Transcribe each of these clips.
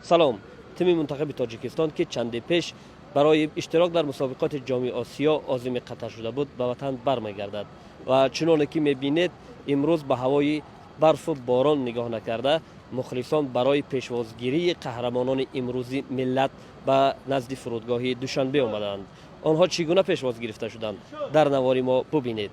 Салом. Тими мунтахаби Тоҷикистон, ки чанде пеш барои иштирок дар мусобиқоти Ҷоми Осиё озими Қатар шуда буд, ба ватан бармегардад ва чуноне ки мебинед, имрӯз ба ҳавои барфу борон нигоҳ накарда, мухлисон барои пешвозгирии қаҳрамонони имрӯзи миллат ба назди фурудгоҳи Душанбе омаданд. Онҳо чӣ гуна пешвоз гирифта шуданд, дар навори мо бубинед.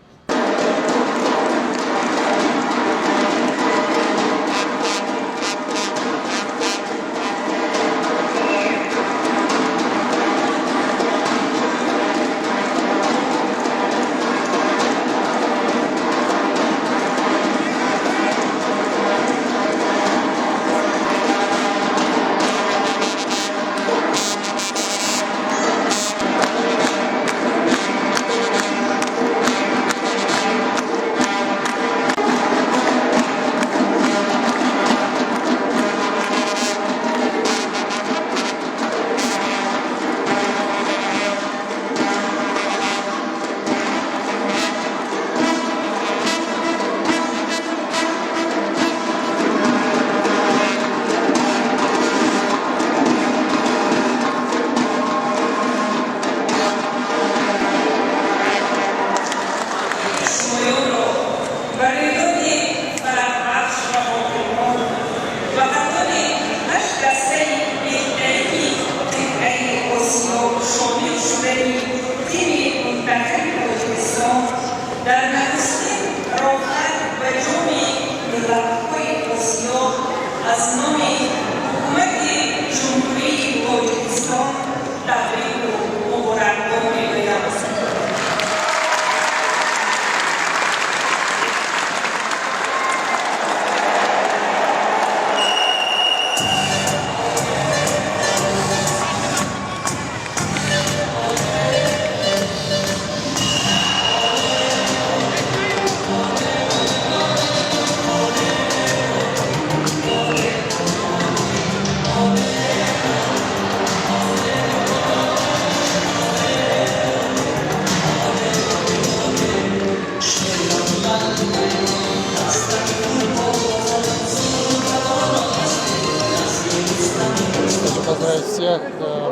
Хочу поздравить всех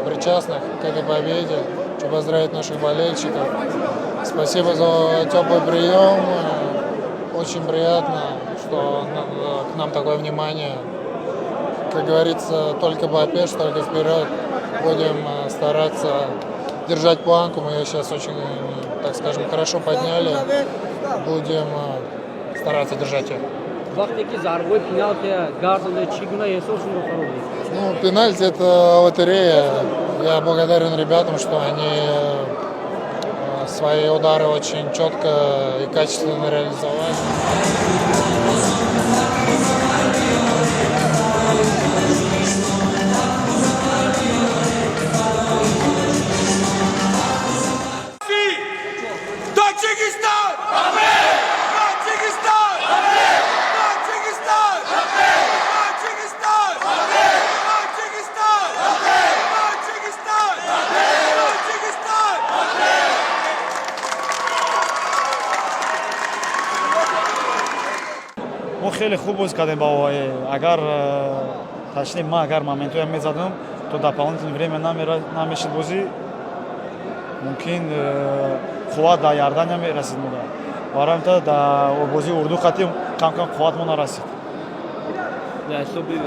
причастных к этой победе, хочу поздравить наших болельщиков. Спасибо за теплый прием. Очень приятно, что к нам такое внимание. Как говорится, только попеш, только вперед. Будем стараться держать планку. Мы ее сейчас очень, так скажем, хорошо подняли. Будем стараться держать ее. Вақте ки зарбаи пеналти гардонда, чӣ гуна эҳсос шуморо фаро гирифт? Ну, пенальти – это лотерея. Я благодарен ребятам, что они свои удары очень четко и качественно реализовали. Таджикистан! Таджикистан! Таджикистан! Таджикистан! Таджикистан! Таджикистан! Таджикистан! Мо хеле хуб бозӣ кардем ба ОАЭ. Агар точнее, ман агар моментоям мезадам, то дополнительное время намешид бозӣ, мумкин қувват дар Иордания мерасид мода. Барои ҳамин дар бозии Урду қатӣ кам-кам қувват мо нарасид. Ҳисоби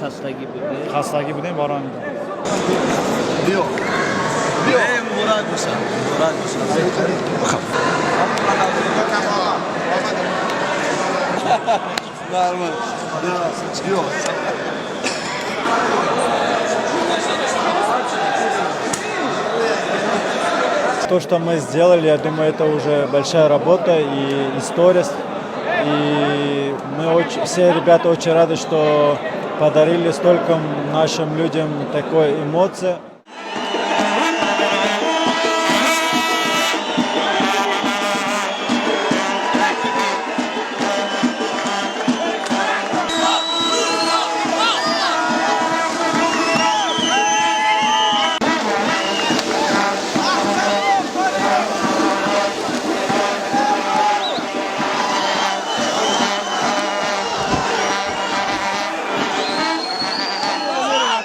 хастагӣ буд, не? Хастагӣ будем, барои ҳамин. Биё, биё, муборак бошад, муборак бошад. Нормально. Биё. То, что мы сделали, я думаю, это уже большая работа и история. И мы очень, все ребята очень рады, что подарили столько нашим людям такой эмоции.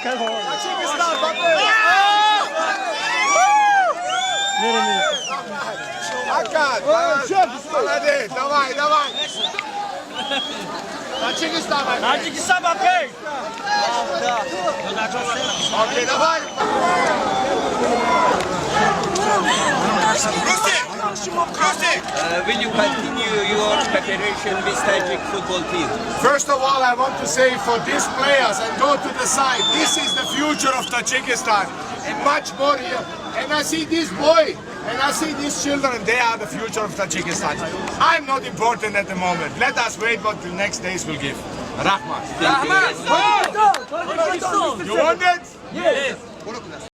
Таджикистан, победа! Мерем. Ака, молодец, давай, давай. Таджикистан, Таджикистан ба пеш! Окей, давай. Рустик! Рустик! Will you continue your cooperation with Tajik football team? First of all, I want to say for these players and go to the side, this is the future of Tajikistan and much more here. And I see this boy and I see these children, they are the future of Tajikistan. I'm not important at the moment. Let us wait what the next days will give. Раҳмат. You want it? Yes.